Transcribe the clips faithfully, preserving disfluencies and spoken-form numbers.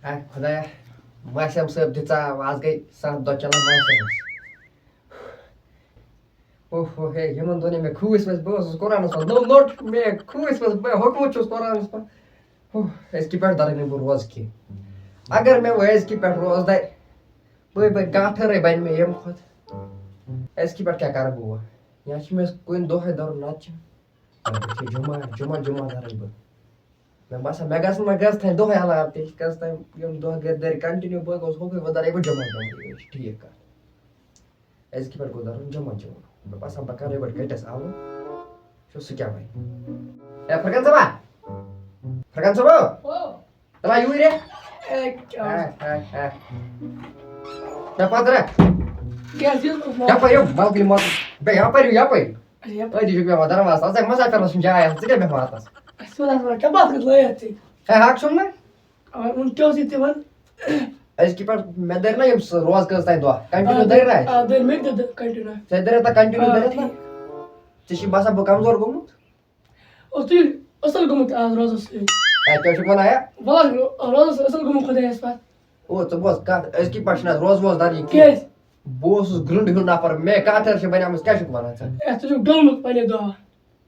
A خۄدایا، ماسیام صٲب دِژا، آز گٔے ستھ دۄہ چلان ماسیامس۔ اوہ ہو ہے، یِمن دۄہن ییٚلہِ مےٚ کھوٗژۍ ؤژھ، بہٕ اوسُس قرآنس منٛز نوٚو نوٚٹ، مےٚ کھوٗژۍ ؤژھ، بہٕ ہوٚکھمُت چھُس قرآنس منٛز۔ اوہ، أزکہِ پٮ۪ٹھ دَرٕ نہٕ بہٕ روزٕ کینٛہہ۔ اگر مےٚ وۄنۍ أزکہِ پٮ۪ٹھ روزٕ دَرِ، بٔے بٔے کانٛہہ ٹھٔہرٕے بَنہِ مےٚ ییٚمہِ کھۄتہٕ۔ أزکہِ پٮ۪ٹھ کیٛاہ کَرٕ بہٕ وۄنۍ؟ یا چھِ مےٚ کُنہِ دۄہَے دَرُن، نَتہٕ چھِ مےٚ بٕتھِ جُمعہ، جُمعہ، جُمعہ دَرَے بہٕ۔ مےٚ باسان، مےٚ گژھِ، مےٚ گژھِ تھَنۍ دۄہَے علاوٕ تہِ، کیٛازِ تام یِم دۄہ گٔے دَرِ continue، بہٕ گوٚژھ ہوٚکھُے، وۄنۍ دَرَے بہٕ جُمعہ، جُمعہ، یہِ چھِ ٹھیٖک کَتھ۔ أزکہِ پٮ۪ٹھ گوٚو دَرُن جُمعہ، جُمعہ۔ مےٚ باسان، بہٕ کَرٕ یِتھ پٲٹھۍ کٔٹِس آلو۔ چھُ سُہ کیٛاہ وَنہِ؟ اے، فرقان صٲبا! فرقان صٲبا! او! تَلہ یوٗرۍ رے! اے، کیٛاہ؟ A, A, A. مےٚ پَتہٕ رے! کیٛاہ حظ یہِ؟ یَپٲرۍ یِم، مَلکٕلۍ مَلکٕلۍ۔ بیٚیہِ یَپٲرۍ یِم، یَپٲرۍ۔ اے، یَپٲرۍ۔ أتی چھُکھ پٮ۪وان دَروازَس۔ ژٕ کَتہِ مَسافِرَس چھُنہٕ جاے آسان، ژٕ کیٛاہ بیٚہوان اَتَس؟ اَسہِ چھُنہٕ آسان کیٛاہ بَتھ کٔژ لٲیِتھ ژےٚ؟ اے، حق چھُم نہ۔ آ، وۄنۍ کیٛاہ اوس یہِ تہِ وَن؟ أزکہِ پٮ۪ٹھ مےٚ دٔرۍ نہ یِم سُہ روزٕ کٔژ تام دۄہ؟ continue آ، دٔرۍ نہ اَسہِ؟ آ، دٔرۍ مےٚ تہِ دٔرۍ continue۔ ژےٚ دٔرۍ تہ continue آ، دٔرۍ نہ؟ ٹھیٖک۔ ژےٚ چھی باسان بہٕ کمزور گوٚمُت؟ اوس تُہۍ اَصٕل گوٚمُت آز روزَس سۭتۍ۔ اے، کیٛاہ چھُکھ وَنان، ہے؟ وَلہٕ حظ، روزَس اَصٕل گوٚمُت خۄدایَس پَتھ۔ او، ژٕ بوز کَتھ، أزکہِ پٮ۪ٹھ چھُنہٕ اَسہِ روزٕ ووزٕ دَرٕنۍ کینٛہہ۔ کیٛازِ؟ بہٕ اوسُس گرٛنٛڈ ہیوٗ نفر، مےٚ کَتھ چھِ بَنیمٕژ، کیٛاہ چھُکھ وَنان ژٕ؟ اے، ژٕ چھُکھ ڈوٚلمُت پنٛنہِ دۄہ۔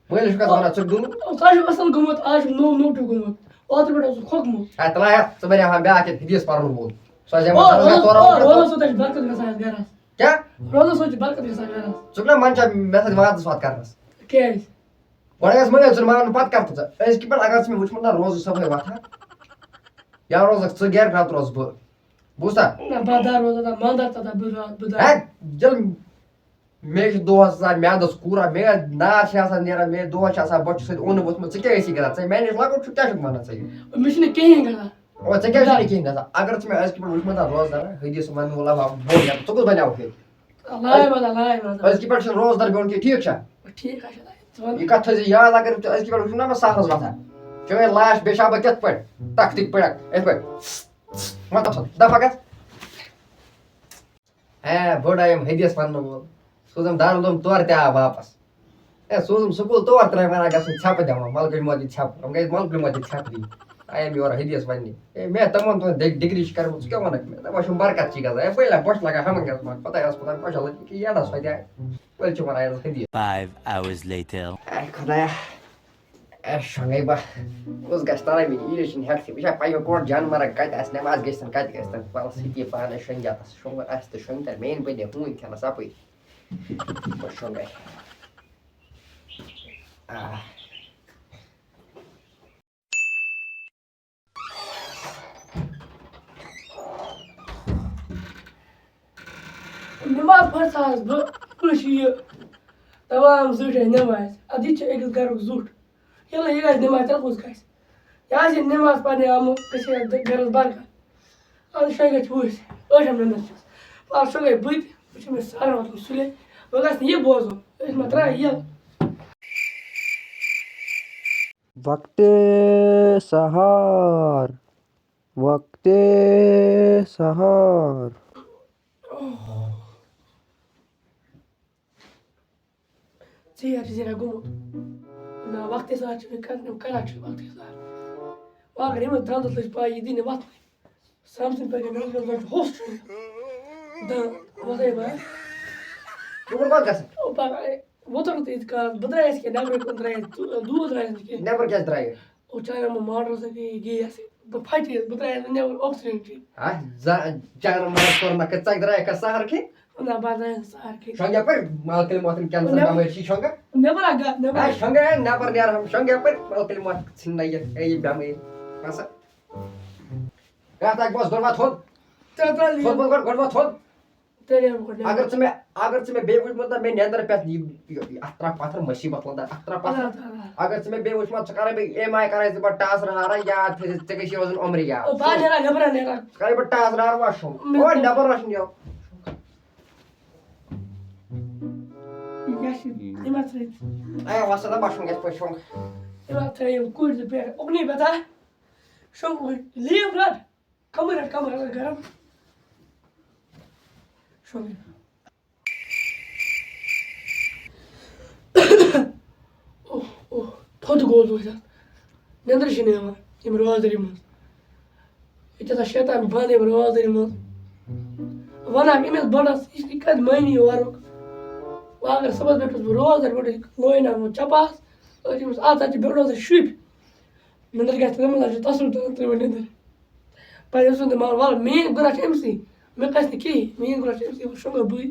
مٲلِس چھُکھ وَنان، ژٕ ڈوٚلمُت؟ ژٕ آز چھُکھ اَصٕل گوٚمُت، آز چھُکھ نوٚو نوٚو چھُکھ گوٚمُت۔ اوترٕ پٮ۪ٹھ اوسُکھ کھوٚکمُت۔ اے، تَلہ ہے، ژٕ بَنیٛاو ہا بیٛاکھ ییٚتہِ حدیث پَرُن وول۔ سُہ آسہِ ہا او، وَنان، روزَس، تورٕ او، وَنان، روزَس سۭتۍ چھِ برکت گژھان اَتھ گَرَس۔ کیٛاہ؟ روزَس سۭتۍ چھِ برکت گژھان گَرَس۔ ژٕ چھُکھ نا منٛدچھان مےٚ سۭتۍ وعدَس وعدٕ کَرنَس؟ کیٛازِ؟ گۄڈٕ گژھِ مٲلۍ سُنٛد مانُن، پَتہٕ کَر تہٕ ژٕ۔ أزکہِ پٮ۪ٹھ اگر ژٕ مےٚ وٕچھمُت نا روزٕ صُبحٲے وۄتھان، یا روزَکھ ژٕ گَرِ، نَتہٕ روزٕ بہٕ۔ بوٗزتھا؟ نہ، بہٕ دار روزان، ماندار تہٕ بہٕ دار، بہٕ دار۔ ہے، ییٚلہِ مےٚ چھُ دۄہَس آسان میٛادَس کوٗرا، مےٚ نار چھِ آسان نیران، مےٚ دۄہَس چھِ آسان بۄچھِ سۭتۍ اوٚن ووٚتھمُت، ژٕ کیٛاہ ٲسی کَران؟ ژٕ میٛانہِ نِش لۄکُٹ چھُکھ، کیٛاہ چھُکھ وَنان ژٕ یہِ؟ مےٚ چھُنہٕ کِہیٖنۍ گژھان۔ او، ژےٚ کیٛاہ چھُنہٕ کِہیٖنۍ گژھان؟ اگر ژٕ مےٚ أزکہِ پٮ۪ٹھ وٕچھمُت آسہٕ روزدار، حدیث وَنہٕ وول آسہٕ ہا بوٚڑ یَتھ، ژٕ کُس بَنیٛاوُکھ ییٚتہِ؟ لاے وَلا، لاے وَلا۔ أزکہِ پٮ۪ٹھ چھُنہٕ روزدار بیوٚن کینٛہہ، ٹھیٖک چھا؟ ٹھیٖک حظ چھُ، لاے۔ ژٕ وَن۔ یہِ کَتھ تھٲیزِ یاد، اگر ژٕ أزکہِ پٮ۪ٹھ وٕچھُکھ نا مےٚ سہرَس وۄتھان، چٲنۍ لاش بیٚچھاو بہٕ کِتھ پٲٹھۍ؟ تَختٕکۍ پٲٹھۍ، یِتھ پٲٹھۍ۔ مطلب، دَپھ اگر۔ ہے، بٔڑ آیم حدیث وننہٕ وول۔ سوٗزُم دارالعلوم، تورٕ تہِ آو واپس۔ ہے، سوٗزُم سکوٗل، تور تہِ نہٕ وَنان گژھُن ژھٮ۪پہٕ دِوان، ملکٕچ ماجہِ ژھٮ۪پہٕ۔ یِم گٔے ملکٕچ ماجہِ ژھٮ۪پہٕ دِنۍ۔ آیم یورٕ حدیث وننہِ۔ ہے، مےٚ تِمن دۄہن ڈگ-، ڈگری چھِ کٔرمٕژ، ژٕ کیٛاہ وَنکھ مےٚ؟ دَپان چھُم برکت چھِ گژھان۔ ہے، بٔلۍ ہا بۄچھِ لگان ہمن گژھِ ما، خۄدایَس خۄداے، بۄچھِ لگہِ یہِ یَڈَس وَتہِ۔ بٔلۍ چھِ وَنان یَتَس حدیث۔ Five hours later۔ ہے خۄدایا، اے، شۄنٛگَے بہٕ۔ کُس گژھِ تَلہٕ مےٚ؟ یہِ چھُنہٕ ہٮ۪کتھٕے۔ وٕچھا، پَیو کوٚت جان مرگ کَتہِ آسہِ نٮ۪ماز گٔژھِتھ، کَتہِ گژھِ تَلہٕ؟ وَلہٕ سُہ تہِ پانَے شۄنٛگہِ یَتَس۔ شۄنٛگُن آسہِ تہٕ شۄنٛگہِ تَلہٕ۔ میٛٲنۍ بٔنۍ ہوٗنۍ کھٮ۪نَس اَپٲرۍ۔ بہٕ شۄنٛگَے۔ آہ۔ نماز پرسا حظ بہٕ، بہٕ چھُ یہِ تمام زیُٹھ ہے نمازِ۔ اَدٕ یہِ چھِ أکِس گرُک زیُٹھ۔ ییٚلہِ نہٕ یہِ گژھِ نمازِ، تیٚلہِ کُس گژھِ؟ یہِ آسہِ یہِ نماز پرنہِ آمُت، أسۍ چھِ یَتھ گرَس برکت۔ اَدٕ شۄنٛگِتھ چھِ وٕچھ، ٲٹھَن مِنٹَن چھَس۔ پَتہٕ شۄنٛگے بہٕ تہِ، وٕچھ مےٚ سارنٕے ووتمُت سُلے۔ وۄنۍ گژھِ نہٕ یہِ بوزُن، أسۍ ما ترٛاوو یَلہٕ۔ وقتِ سحر، وقتِ سحر۔ ژیر چھُ زیٖنہ گوٚمُت۔ نہ، وقتِ سحر چھُ مےٚ کران، کران چھُ وقتِ سحر۔ وۄنۍ اگر یِمن درٛمدَس لٔج پَے، یہِ دی نہٕ وۄتھنٕے۔ سمسٕنۍ پٲٹھۍ مےٚ اوس گۄڈٕ ہوٚس چھُ۔ دَہ وۄتھَے بہٕ۔ دوٚپُن، وَتھ گژھن۔ او پَگاہ، اے، وۄتُر تہٕ ییٖتِس کالَس بہٕ درٛایَس کینٛہہ، نٮ۪برٕ کُن درٛایَس، دُ-، دوٗر درٛایَس نہٕ کینٛہہ۔ نٮ۪بر کیٛازِ درٛایہِ؟ او چانہِ یِمو موٹرو سۭتۍ گٔیے گیس۔ بہٕ پھٹیس، بہٕ درٛایس نہٕ نٮ۪بر oxygen چی۔ ہا، زا-، چانہِ موٹر کوٚر نہ کٔژ، ژٕ درٛایکھ سہر کھے؟ نہ، بہٕ درٛایس نہٕ سہر کھے۔ شۄنٛگیا پٲٹھۍ، ملکل محترم کیٛاہ سا نٮ۪بر۔ کمٲے چھی شۄنٛگا؟ نٮ۪بر ہا گا-، نٮ۪بر۔ ہا، شۄنٛگا ہے، نٮ۪بر نیرٕ ہم، شۄنٛگیا پٲٹھۍ، ملکل محترم ژھٕنہِ نہ یہِ، اے، یہِ بیٚمٲرۍ۔ ہسا۔ کتھ اکھ بس، گۄڈٕ وۄتھ تھوٚد۔ ترٛےٚ ترٛےٚ تھوٚد، لیٖٹر۔ گۄڈٕ، گۄڈٕ وۄتھ تھوٚد۔ ترٛےٚ لیٖٹر گۄڈٕ۔ اگر ژٕ مےٚ، اگر ژٕ مےٚ بیٚیہِ وٕچھمُت نہ مےٚ نیٚنٛدٕر پٮ۪تھ یہِ، یہِ، یہِ، اَتھ ترٛاو پَتھر مُصیٖبت وَنہٕ تہٕ اَتھ ترٛاو پَتھر۔ اَدٕ، اَدٕ، اَدٕ۔ اگر ژٕ مےٚ بیٚیہِ وٕچھمُت، ژٕ کَرَے بہٕ ایم آی کَرَے ژٕ پَتہٕ ٹاسہٕ رہارا یاد تھٲیزِ، ژےٚ گژھی روزُن عمرِ یاد۔ او، بہٕ ہا نیرا نیٚبرا نیرا۔ ژٕ کَرَے بہٕ ٹاسہٕ رہار washroom۔ مےٚ او، تہِ۔ نیٚبر washroom یو۔ یہِ کیٛاہ چھِ؟ یِم اَتھ ترٛٲوِتھ۔ اے، وَسا تہٕ washroom گژھِ پٲٹھۍ شۄنٛگ۔ یِم اَتھ ترٛٲوۍ یِم کُلۍ تہِ پٮ۪ٹھ۔ اُکنُے پٮ۪ٹھا۔ شۄنٛگ وۄنۍ۔ لیٖو رَٹ۔ کمٕے رَٹ، کمٕے رَٹ، گرم۔ شۄنٛگِتھ۔ اوہ، اوہ، تھوٚد گوس بہٕ وٕچھان۔ نیٚنٛدٕر چھِنہٕ یِوان ییٚمہِ روزدٔری منٛز۔ یہِ چھِ آسان شیطان بنٛد یِمن روزدٔری منٛز۔ وَنان أمِس بٔڑَس، یہِ چھِ کَتہِ مٲنی یہِ وَرُک۔ وۄنۍ اگر صُبحَس بیٚٹھُس بہٕ روزدَر، بیٚٹھُس لوینا وۄنۍ چَپاس، أتھۍ ییٚمِس اَتھ اَتہِ چھِ بیٚٹھُس شُپۍ۔ نِندٕر گژھِ نہٕ، مطلب، چھِ تَصُل تُلان ترٛےٚ وَنہِ نِندٕر۔ پَتہٕ أمۍ سُنٛد دٮ۪ماغ، وَلہٕ، میٛٲنۍ گُناہ چھِ أمۍسٕے، مےٚ کھَسہِ نہٕ کِہیٖنۍ، میٛٲنۍ گُناہ چھِ أمۍسٕے، وۄنۍ شۄنٛگو بٕے،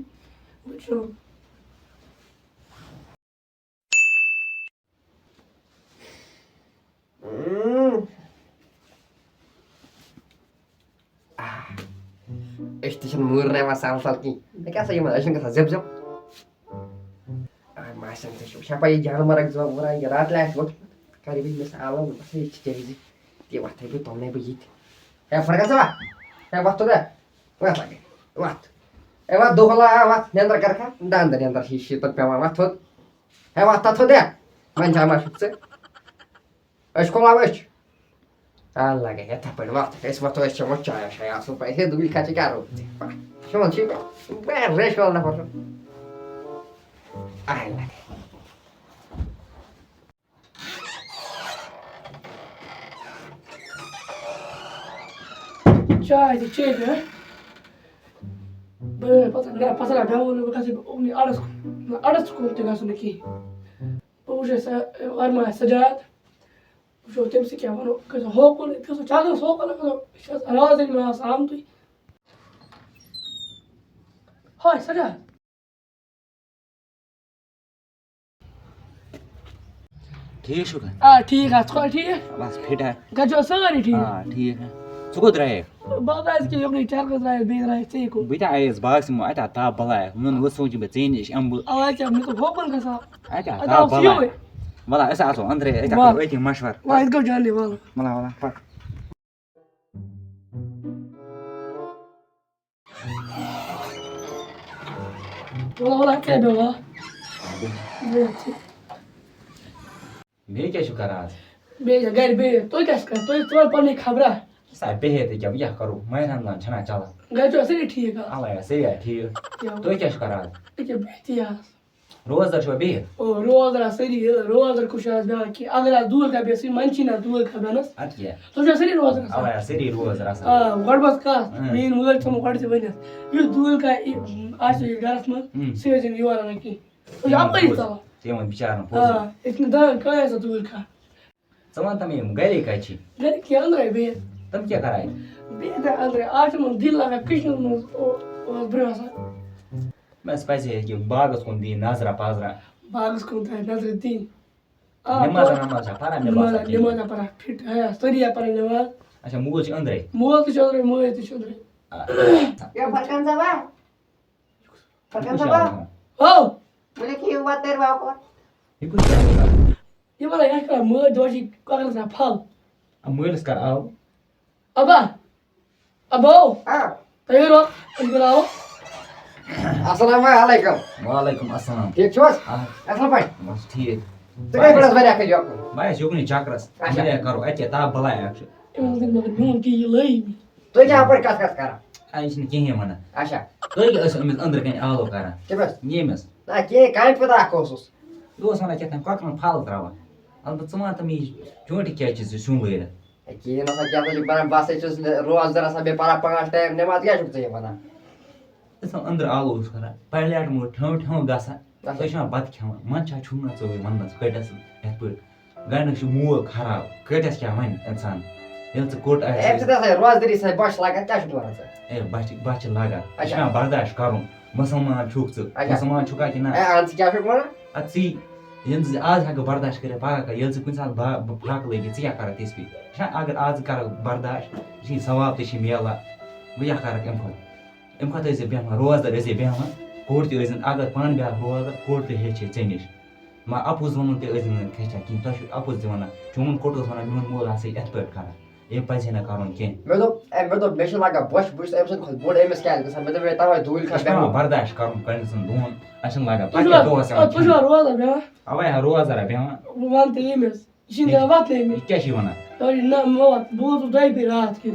بہٕ تہِ شۄنٛگہٕ۔ أسۍ تہِ چھِنہٕ مٲرنہٕ یِوان سہل سہل کِہیٖنۍ۔ مےٚ کیٛاہ سا یِمَن أچھَن گژھان زِپ زِپ۔ آ، ماسٮ۪ن تہِ چھُ، چھےٚ پَیی جانوَر اَکھ زٕ وَران یہِ راتہٕ لہِ آسہِ ووٚتھمُت۔ کَرِ بہٕ أمِس آلو، بہٕ باسان یہِ تہِ چیٚیہِ زِ۔ یہِ وۄتھَے بہٕ تِمنٕے بہٕ یہِ تہِ۔ ہے، فرقت صٲبا، ہے، وۄتھ توٚت، ہے۔ وۄتھ لَگے، وۄتھ۔ ہے، وۄتھ، دۄہ لا، وۄتھ، نٮ۪نٛدٕر کَرکھا؟ دَنٛدٕ نٮ۪نٛدٕر چھِ یہِ شیٖتَن پٮ۪وان، وۄتھ تھوٚد۔ ہے، وۄتھ تَتھ تھوٚد، ہے۔ وۄنۍ چھا ما چھُکھ ژٕ؟ أچھ کھُلاو أچھ۔ آ، لَگے یِتھَے پٲٹھۍ، وۄتھ، أسۍ وۄتھو، أسۍ چٮ۪مو چایا شایا اَصٕل پٲٹھۍ۔ ہے، دوٗرِ کَتہِ چھِ کیٛاہ روٗد؟ بہٕ ریش وول نفر چھُس۔ آے لَگے۔ چاے تہِ چیٚیہِ مےٚ۔ بہٕ پَتہٕ، نہ، پَتہٕ نہ بیٚہمو نہٕ، بہٕ گژھٕ اُکنُے اَڈَس کُن۔ نہ، اَڈَس کُن تہِ گژھُن نہٕ کِہیٖنۍ۔ بہٕ وٕچھے سا، ارمان سجاد۔ وٕچھو تٔمِس کیٛاہ وَنو، گژھو ہوکُن، گژھو چکرس ہوکُن، گژھو، یہِ چھِ اَسہِ رازٕے مےٚ آسان آمتُے۔ ہاے سجاد۔ ٹھیٖک چھُکھا؟ آ، ٹھیٖک ہا، ژٕ چھُکھا ٹھیٖک؟ بس فِٹ ہا۔ گرِ چھِوا سٲری ٹھیٖک؟ آ، ٹھیٖک ہا۔ ژٕ کوٚت درٛایکھ؟ بہٕ حظ آیس کہِ یِمنٕے چرکس درٛایس، بیٚیہِ درٛایس ژےٚ کوٚت؟ بہٕ تہِ آیس، بہٕ آس یِمو اَتہِ آو تاپھ بلایا۔ ووٚن وۄنۍ سونٛچ بہٕ ژےٚ نِش یِمہٕ بہٕ۔ اَوا، اَتہِ آو مےٚ دوٚپ ہوکُن گژھو۔ اَتہِ آو اَتہِ تاپھ آو بلایا۔ سیوٚے۔ وَلہ، أسۍ آسو أنٛدرَے، أسۍ وَلہ۔ دَپو أتی مَشوَرٕ۔ وَلہ، أسۍ گژھو جلدی، وَلہٕ۔ وَلہ، وَلہ، پَک۔ وَلہ، وَلہ، کیٛاہ بیٚہوان؟ بیٚیہِ کیٛاہ چھُو کران آز؟ بیٚیہِ چھا گرِ بِہِتھ؟ تُہۍ کیٛاہ چھِو کران؟ تُہۍ، تُہۍ پنٕنۍ خبرا؟ سا بِہِتھ یہِ کیٛاہ، بہٕ کیٛاہ کرو؟ ماہِ رمضان چھَنا چلان؟ گرِ چھِوا سٲری ٹھیٖک آز؟ اَوَے، سٲری آ ٹھیٖک۔ کیٛاہ؟ تُہۍ کیٛاہ چھِو کران آز؟ یہِ کیٛاہ بِہتھٕے آز؟ روزدار چھِوا بِہِتھ؟ او، روزدار آ سٲری، یہِ روزدار کُس چھُ آز بیٛاکھ کینٛہہ؟ اگر آز دوٗر کانٛہہ بیٚہہِ، سُہ منٛدچھی نا دوٗر کانٛہہ بیٚہنَس۔ اَدٕ کیٛاہ؟ تُہۍ چھِوا سٲری روزدار آسان؟ اَوَے، سٲری روزدار آسان۔ آ، گۄڈٕ بس کَتھ، اۭں۔ میٛٲنۍ مٲلۍ تھوٚمُت گۄڈٕ ژےٚ ؤنِتھ۔ یُس دوٗر کانٛہہ یہِ آسہِ یہِ گرَس منٛز، اۭں۔ سُہ ٲسۍ زِ نہٕ یورٕ اَنان کینٛہہ۔ تُہۍ چھِو اَپٲری ژَلان۔ تِمن بِچارن آ، پوٚز۔ أسۍ چھِنہٕ دَران کانٛہہ آسان دوٗرِ کانٛہہ۔ ژٕ وَن تہٕ مےٚ، یِم گَرِکۍ کَتہِ چھِ؟ گَرِکۍ چھِ أنٛدرَے بِہِتھ۔ تِم کیٛاہ کَران؟ بِہِتھ ہا أنٛدرَے۔ آز چھُ یِمَن دِل لَگان کِچنَس منٛز، او-، اوس برٛونٛہہ آسان۔ مےٚ ٲس پَزِ ہے یہِ باغَس کُن دِنۍ نظرا پَزرا۔ باغَس کُن تہِ آسہِ نظرِ دِنۍ۔ آ، نٮ۪مازا تو-، وٮ۪مازا پَران مےٚ نٮ۪مازا، باسان کِہیٖنۍ۔ نٮ۪مازا پَران فِٹ، ہے، سٲری ہا پَران نٮ۪ماز۔ اچھا، موج چھِ أنٛدرَے؟ مول تہِ چھُ أنٛدرَے، مٲج تہِ چھِ أنٛدرَے۔ آ۔ ہے، فرقان صٲبا۔ فرقان صٲبا۔ ہو۔ ؤلِو کھیٚیِو وۄنۍ تیٚلہِ واپس۔ یہِ کُس چھُ؟ یہِ وَنان، یَتھ کَران مٲج دۄہَس چھِ کۄکرَس آسان پھَل۔ آ، مٲلِس کَر آو؟ اَبا۔ اَبو۔ آ۔ تُہۍ روٚو، أسۍ بُلاوو۔ السلام علیکم۔ وعلیکم السلام۔ ٹھیٖک چھِو حظ؟ آ۔ اَصٕل پٲٹھۍ؟ بَس ٹھیٖک۔ ژٕ کَتہِ پٮ۪ٹھ حظ واریاہ کٲلۍ یوکُن؟ بہٕ آیَس یوکُنُے چَکرَس۔ اچھا۔ مےٚ کَرو اَتہِ کیٛاہ تاپھ بَلایا اَکھ چھُ۔ أمۍ ووٚن مگر میون کہِ یہِ لٲگۍ نہٕ۔ تُہۍ کیٛاہ اَپٲرۍ کَتھ کَتھ کَران؟ آ، یہِ چھِنہٕ کِہیٖنۍ وَنان۔ اچھا۔ تُہۍ کیٛاہ ٲسِو أمِس أنٛدرٕ کَنہِ آلو کَران؟ کٔمِس؟ ییٚمِس۔ نہ، کِہیٖنۍ، کامہِ پَتہٕ اَکھ اوسُس۔ یہِ اوس وَنان کیٛاہ تام کۄکرَن پھَل ترٛاوان۔ اَلبتہ ژٕ وَن تہٕ مےٚ، یہِ چونٛٹہِ کیٛازِ چھِ ژٕ سیُن لٲرِتھ؟ ہے، کِہیٖنۍ نہ سا، کیٛاہ سا چھُکھ وَنان؟ بہٕ ہسا چھُس روزدَر آسان، بیٚیہِ پَران پانٛژھ ٹایم نٮ۪ماز، کیٛاہ چھُکھ ژٕ یہِ وَنان؟ أسۍ آسان أنٛدرٕ آلو اوس کَران، پَلیٹ منٛز ٹھیوٚو ٹھیوٚو گژھان، اچھا۔ تُہۍ چھِوا بَتہٕ کھٮ۪وان؟ منٛز چھا چھُنہٕ ژٕ وۄنۍ وَنان، ژٕ کٔٹِس یَتھ پٲٹھۍ؟ گۄڈٕنیُک چھُ مول خراب، کٔٹِس کیٛاہ وَنہِ اِنسان؟ ییٚلہِ ژٕ کوٚٹ آسہِ۔ ہے، ژٕ تہِ ہسا روزدٔری سۭتۍ بۄچھِ لگان، کیٛاہ چھُکھ وَنان ژٕ؟ ہے، بۄچھِ، بۄچھِ لگان۔ یہِ اچھا۔ چھُنہ برداش کَرُن؟ مُسلمان چھُکھ ژٕ، اچھا۔ مُسلمان چھُکھا کِنہٕ نہ؟ ہے، اَہَن، ژٕ کیٛاہ چھُکھ وَنان؟ اَدٕ ژٕے، ییٚلہِ ژٕ آز ہٮ۪کہٕ برداش کٔرِتھ، پَگاہ کَر، ییٚلہِ ژٕ کُنہِ ساتہٕ با-، بہٕ فاقہٕ لٔگِتھ، ژٕ کیٛاہ کَرَکھ تِژھ پھِرِ؟ یہِ چھُنہ، اگر آز ژٕ کَرَکھ برداش، یہِ چھُے ثواب تہِ چھُے میلان۔ وۄنۍ کیٛاہ کَرَکھ اَمہِ کھۄتہٕ؟ اَمہِ کھۄتہٕ ٲسۍ زِ بیٚہوان، روزدَر ٲسۍ زِ بیٚہوان، کوٚٹ تہِ ٲسۍ زِ، اگر پانہٕ بیٚہکھ روزدَر، کوٚٹ تہِ ہیٚچھِ ژےٚ نِش۔ مگر اَپُز وَنُن تہِ ٲسۍ زِ نہٕ کھٮ۪چھان کِہیٖنۍ۔ تۄہہِ چھُو اَپُز تہِ وَنان، چون کوٚٹ اوس وَنان، میون مول آسہِ ہے یِتھ پٲٹھۍ کَران، یہِ پَزِ ہے نہٕ کَرُن کینٛہہ۔ مےٚ دوٚپ، اے، مےٚ دوٚپ، مےٚ چھِ لَگان بۄچھِ، بہٕ چھُس أمۍ سٕنٛدِ کھۄتہٕ بوٚڑ، أمِس کیٛازِ گژھان؟ مےٚ دوٚپ، ہے، تَوَے دوٗرِ اَسہِ چھِ کھَسان پٮ۪وان بیٚہوان۔ برداش کَرُن کٔمۍ سُنٛد دۄہَن، اَسہِ چھِنہٕ لَگان، تُہۍ تۄہہِ چھُوا، کیٛاہ دۄہَس یِوان آ، تُہۍ چھُوا کھٮ۪نہٕ؟ روزدَر بیٚہوان؟ اَوَے ہا، روزدَر ہا بیٚہوان۔ وَن تہٕ ییٚمِس۔ یہِ چھِنہٕ دِوان وَتھنَے مےٚ۔ یہِ کیٛاہ چھِ وَنان؟ دَپان، نہ، مےٚ وَتھ، بہٕ ووتُس دۄیہِ پھِرِ راتھ کِژ۔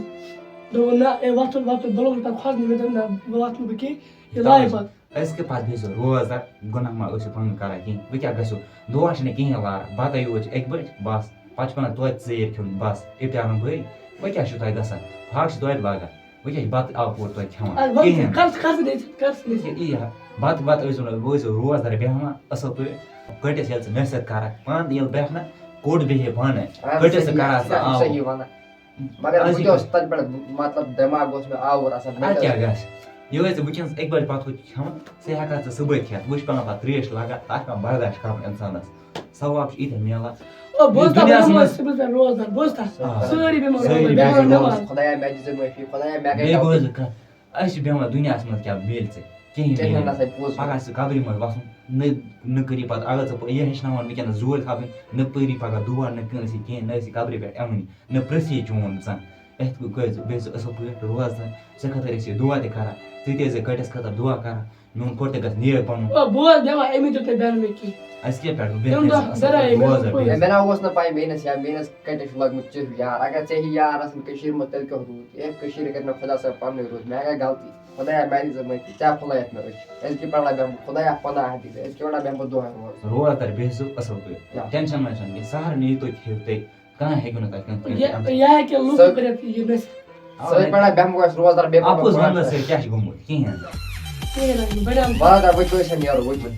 دوٚپُن، نہ، اے، وَتھُن، وَتھُن، بہٕ لوٚگُس پَتہٕ کھۄژنہِ، مےٚ دوٚپ، نہ، بہٕ وَتھٕ نہٕ، بہٕ کینٛہہ، یہِ یہِ لایہِ تَوَے پَتہٕ۔ أسۍ کِتھ پٲٹھۍ بیٚہہِ سُہ روزدَر؟ گۄناہ ما ٲسِو پَنُن کَران کِہیٖنۍ؟ وۄنۍ کیٛاہ گژھیو؟ دۄہَس چھِنہٕ کِہیٖنۍ لاران، بَتَے یوت چھِ اَکہِ بَجہِ، بَس۔ پَتہٕ چھِ پٮ۪وان توتہِ ژیٖرۍ کھیوٚن، بَس۔ اِفطارَن بٲگۍ، وۄنۍ کیٛاہ چھُ تۄہہِ گژھان؟ پھاکھ چھُ توتہِ لاگان۔ وۄنۍ کیٛاہ چھِ بَتہٕ آو پوٗرٕ تویہِ کھٮ۪وان؟ اَدٕ وۄنۍ کِہیٖنۍ۔ کر ژٕ، کر ژٕ دٔسِتھ، کر ژٕ دٔسِتھ۔ یہِ یی ہا، بَتہٕ وَتہٕ ٲسۍزیو نہٕ، بہٕ ٲسۍزیو روزدار بیٚہوان اَصٕل پٲٹھۍ۔ کٔٹِس ییٚلہِ ژٕ مےٚ سۭتۍ کَرَکھ، پانہٕ ییٚلہِ بیٚہمہٕ نہ، کوٚٹ بیٚہہِ پانَے۔ کٔٹِس ژٕ کَران ژٕ آو۔ صحیح وَنان۔ مگر آز بہٕ یہِ تہِ اوسُس تَتہِ پٮ۪ٹھ، مطلب، دٮ۪ماغ اوس مےٚ آوُر آسان۔ مےٚ اَدٕ تہِ کیٛاہ گژھِ؟ یہِ ٲسۍ ژٕ وٕنکٮ۪نَس اَکہِ بَجہِ پَتہٕ ہُتہِ کھٮ۪وان، ژٕ ہٮ۪کَکھ ژٕ صُبحٲے کھٮ۪تھ۔ وٕچھ پٮ۪وان پَتہٕ ترٛیش لَگان، تَتھ چھِ پٮ۪وان برداش کَرُن اِنسانَس۔ ثواب چھُ ییٖتیٛاہ میلان۔ او، بوز تہ، دُنیاہَس بہٕ منٛز دِمہٕ صُبحس پٮ۪ٹھ روزدار، بوز تہ۔ آ۔ سٲری بیٚہمو سٲری روزدار، بیٚہمو بیٚہمو روزدار۔ نماز۔ خۄدایا، مےٚ دِ ژٕ معٲفی، خۄدایا، مےٚ گٔے بیٚیہِ غلطی۔ بوز کَتھ، أسۍ چھِ بیٚہوان دُنیاہَس منٛز کیٛاہ میلہِ ژےٚ؟ کِہیٖنۍ کِہیٖنۍ میلہِ نہ نہٕ۔ سا، پوٚز وَن۔ پَگاہ آسہِ ژٕ قبرِ منٛز وَسُن، نہ، نہ کٔرِو پَتہٕ، اگر ژٕ یہِ ہیٚچھناوان وٕنکیٚنَس زوٗرۍ تھاوٕنۍ، نہ پٔری پَگاہ دُعا، نہ کٲنٛسہِ کِہیٖنۍ، نہ ٲسی قبرِ پٮ۪ٹھ یِوٲنی، نہ پرٛژھِ یہِ چون زَن۔ یِتھ کٔنۍ کٔرۍ زِ بیٚہہ ژٕ اَصٕل پٲٹھۍ روزدَر، ژےٚ خٲطرٕ ٲسۍ یہِ دُعا تہِ کَران، ژٕ تہِ ٲسۍ زِ کٔٹِس خٲطرٕ دُعا کَران، میون کوٚٹ تہِ گژھِ نیک پَنُن۔ او، بوز دٮ۪وا، أمِس دیُت تۄہہِ بیٚہنہٕ مےٚ کینٛہہ۔ اَسہِ کیٛاہ پٮ۪ٹھ تَمہِ دۄہ اَصٕل درٛاے پٲٹھۍ مےٚ روزدَر پٔتۍ۔ بیٚہہ۔ مےٚ نہ اوس نہٕ پَے میٲنِس یا میٲنِس کَٹِس چھُ لوٚگمُت چِہُ یار۔ اگر ژےٚ ہی یار آسَن کٔشیٖرِ منٛز، تیٚلہِ کیٛاہ روٗد؟ اے، کٔشیٖرِ کَرِ مےٚ خۄدا صٲب پَنُنُے روٗد۔ مےٚ گٔے غلطی۔ خۄدایا، مےٚ دِ ژٕ معٲفی، ژےٚ پھُلٲیَتھ مےٚ أچھ۔ أزکہِ پٮ۪ٹھ لَبہِ ہا بہٕ، خۄدایا، پَناہ دِ ژٕ، أزکہِ پٮ۪ٹھ لَبہِ ہا بہٕ دۄہَے روزدَر۔ روزدَر بیٚہہ ژٕ اَصٕل پٲٹھۍ، یا۔ ٹٮ۪نشَن وٮ۪نشَن کینٛہہ، سہارٕ نِیِو تُہۍ، کھیٚیِو تُہۍ، کانٛہہ ہیٚکِو نہٕ تۄہہِ کانٛہہ کٔرِتھ۔ یہِ یہِ ہیٚکہِ لُکھ سُہ- کٔرِتھ یہِ نٔژِتھ۔ سُہ پٮ۪ٹھ بیٚہمہٕ بہٕ اَسہِ روزدَر بیٚیہِ پَرٕ بہٕ اَپُز قرآن وَننَس شریٖف۔ سۭتۍ کیٛاہ چھِ گوٚمُت؟ کِہیٖنۍ۔ کِہیٖنۍ نہٕ، بَڑیٛام۔ وَلہٕ دَپ، وۄنۍ کٲنٛسہِ نیرو، وۄنۍ کُن۔